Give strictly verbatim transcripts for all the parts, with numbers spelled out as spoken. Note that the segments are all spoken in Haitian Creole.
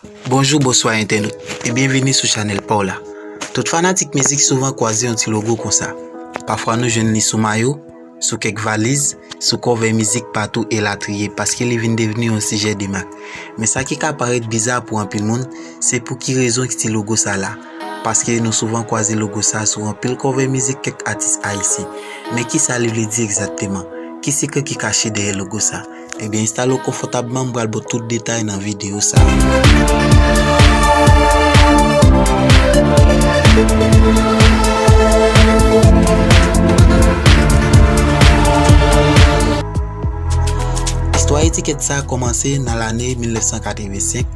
Bonjou, bonswa entènot, e byenvini sou chanèl pa w la. Tout fanatik mizik souvan kwaze yon ti logo konsa. Pafwa nou jwenn li sou mayo, sou kèk valiz, sou kòvè mizik patou elatriye, paske li vin devni yon sijè de mak. Men sa ki ka parèt biza pou anpil moun, se pou ki rezon ki ti logo sa la. Paske nou souvan kwaze logo sa sou anpil kòvè mizik kèk atis ayisyen. Men kisa li vle di egzakteman? Ki sekrè ki kache dèyè logo sa? Ebyen, enstale w konfòtabman, m pral ba w tout detay nan videyo sa a. Istwa etikèt sa a kòmanse nan lane mil nèf san katrevensenk,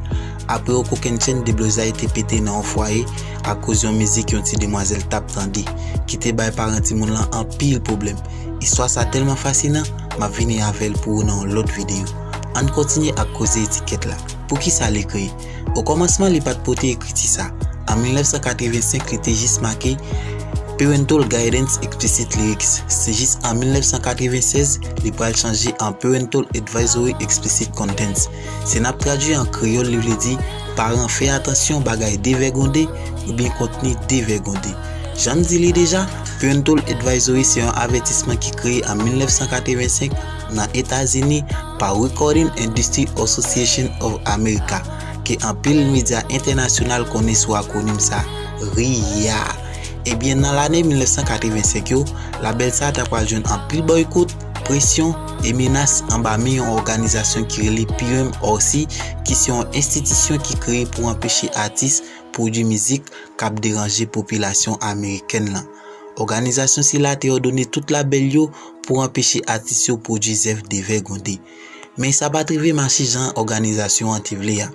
apre yon kokennchenn deblozay te pete nan yon fwaye akoz yon mizik yon ti demwazèl t ap tande, ki te bay paran timoun lan anpil pwoblèm. Istwa sa tèlman fasinan, m ap vini avè l pou ou nan yon lòt videyo. Ann kontinye ak koze etikèt la. Poukisa li kreye? Okòmansman, li pa t pote ekriti sa. An mil nèf san katrevensenk, li te jis make Parental Guidance Explicit Lyrics. Se jis an mil nèf san katrevensèz, li pral chanje an Parental Advisory Explicit Contents. Si n ap tradui an kreyòl, li vle di, paran, fè atansyon, bagay devègonde oubyen kontni devègonde. Jan n di li deja, Parental Advisory se yon avètisman ki kreye an mil nèf san katrevensenk nan Etazini pa Recording Industry Association of America, ke anpil medya entènasyonal konnen sou akwonim sa, riya. Ebyen, nan lane mil nèf san katrevensenk yo, labèl sa ta pral jwenn anpil bòykout, presyon e menas anba men yon òganizasyon ki rele P M R C, ki se yon enstitisyon ki kreye pou anpeche atis pwodui mizik k ap deranje popilasyon amerikèn lan. Òganizasyon sila te òdone tout labèl yo pou anpeche atis yo pwodui zèv devègonde. Men sa pa t rive mache jan òganizasyon an te vle a.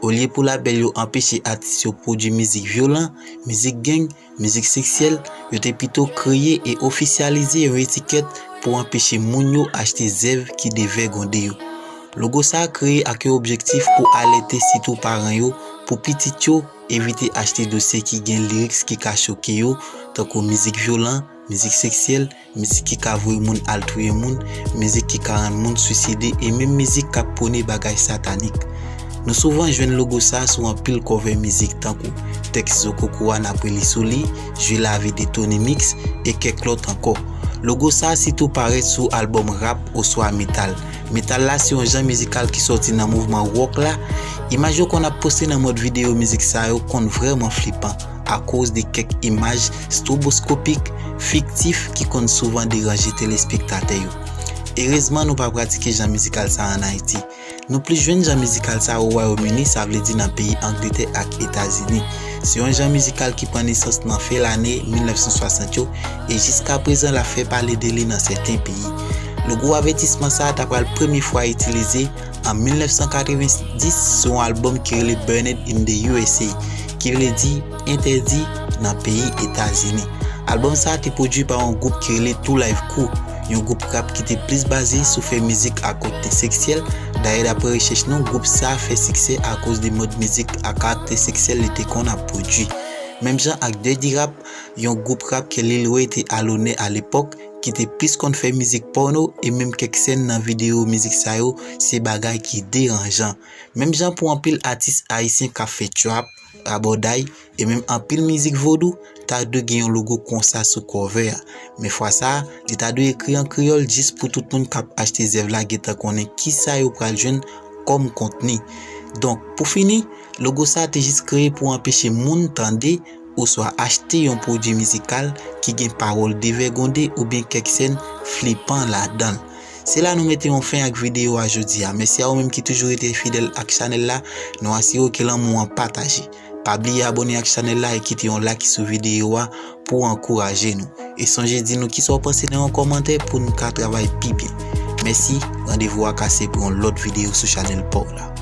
Olye pou labèl yo anpeche atis yo pwodui mizik vyolan, mizik gang, mizik seksyèl, yo te pito kreye e ofisyalize yon etikèt pou anpeche moun yo achte zèv ki devègonde yo. Logo sa a kreye ak yon objektif pou alète sitou paran yo, pou pitit yo evite achte dosye ki gen lyrics ki ka choke yo, tankou mizik vyolan, mizik seksyèl, mizik ki ka voye moun al touye moun, mizik ki ka rann moun swiside e menm mizik k ap pwone bagay satanik. Nou souvan jwenn logo sa a sou anpil kòvè mizik tankou tèks Zo Koko a n ap rele sou li, Jwe Lavi de Tony Mix e kèk lòt ankò. Logo sa a sitou parèt sou albòm rap oswa metal. Metal la se yon jan mizikal ki sòti nan mouvman wòk la. Imaj yo konn ap poste nan mòd videyo mizik sa yo konn vrèman flipan akoz de kèk imaj stroboskopik fiktif ki konn souvan deranje telespektatè yo. Erezman, nou pa pratike jan mizikal sa a ann Ayiti. Nou plis jwenn jan mizikal sa a o Wayòm Ini, sa vle di nan peyi Angletè ak Etazini. Se yon jan mizikal ki pran nesans nan fen lane mil nèf san swasant yo e jiska prezan l ap fè pale de li nan sèten peyi. Logo avètisman sa a ta pral premye fwa itilize an mil nèf san katrevenndis sou yon albòm ki rele Banned in the U S A, ki vle di entèdi nan peyi Etazini. Albòm sa a te pwodui pa yon gwoup ki rele Two Live Crew, yon gwoup rap ki te plis baze sou fè mizik ak kontni seksyèl. Dayè, dapre rechèch nou, gwoup sa a fè siksè akoz de mòd mizik ak karaktè seksyèl li te konn ap pwodui. Menm jan ak Dirty Rap, yon gwoup rap ke Lil Wayne te alonè alepòk, ki te plis konn fè mizik pòno e menm kèk sèn nan videyo mizik sa yo, se bagay ki deranjan. Menm jan pou anpil atis ayisyen k ap fè trap, rabòday, e menm anpil mizik vodou, ta dwe gen yon logo konsa sou kòvè a. Men fwa sa a, li ta dwe ekri an kreyòl jis pou tout moun k ap achte zèv la gentan konnen kisa yo pral jwenn kòm kontni. Donk, pou fini, logo sa a te jis kreye pou anpeche moun tande oswa achte yon pwodui mizikal ki gen pawòl devègonde oubyen kèk sèn flipan ladan l. Se la nou mete yon fen ak videyo a jodi a. Mèsi a ou menm ki toujou rete fidèl ak chanèl la. Nou asire w ke lanmou an pataje. Pa bliye abòne ak chanèl la e kite yon like sou videyo a pou w ankouraje nou. E sonje di nou kisa w panse nan yon kòmantè pou n ka travay pi byen. Mèsi, randevou a kase pou yon lòt videyo sou chanèl pa w la.